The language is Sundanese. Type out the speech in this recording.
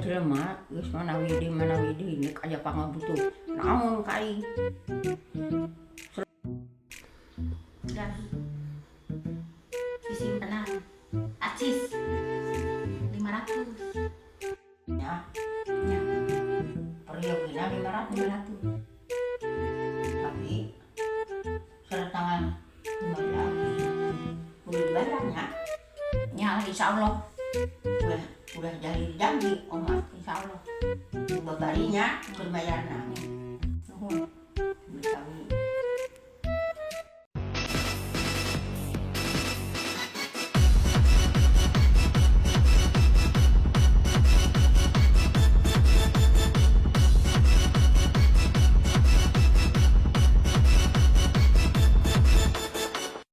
Jelema geus manawi deui, manawi deui, rek aya pangabutuh naon ka aing. Lagi disimpenan acis 500. Ya. Ya. Periogina 500. 500. Tapi surat tangan 15 udah dibayarnya. Ya lah, insya Allah. Udah jadi janji omat, insya Allah babarinya keur bayarna. Nuhun. Kami.